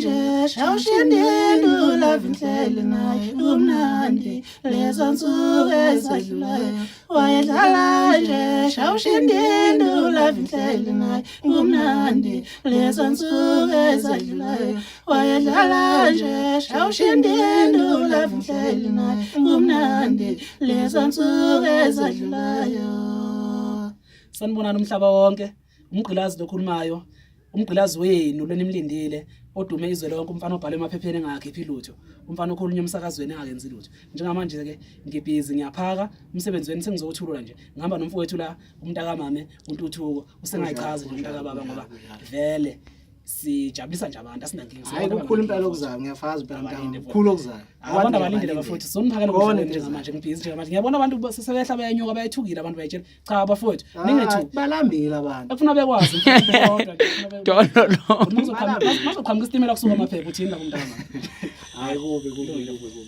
nje shawushindindu lavinhleli naye kumnandi lezo nsuku ezadlulayo wayedlala nje shawushindindu lavinhleli naye kumnandi lezo nsuku ezadlulayo wayedlala nje shawushindindu lavinhleli naye kumnandi lezo nsuku ezadlulayo. Sanibonani umhlaba wonke, umgqilazi lokhulumayo, umgqilazi wenu lenimlindile odume izwe lonke, umfana obhalwe emaphepheni engakhiphi lutho, umfana okhulunywa emsakazweni engakenzi lutho. Njengamanje ke ngibhizi ngiyaphaka umsebenzi wenu sengizowuthulula nje. Ngihamba nomfowethu la umntakamame uNtuthuko usengayichaza nje umntakababa ngoba vele sijabulisa nje abantu asinankinga. Hayi kukhulu impela okuzayo ngiyafakaza impela mntaka kukhulu okuzayo. Abantu abalindele bafowethu sizoniphakela ukudla njengamanje ngibhizi njengamanje ngiyabona abantu sebehla bayenyuka bayethukile abantu bayetshela cha bafowethu ningethuki balambile abantu ekufuna bekwazi dololo mazoqhamuka isitimela kusuka amaphepha uthini la kumntaka hayi kubi kubi kubi.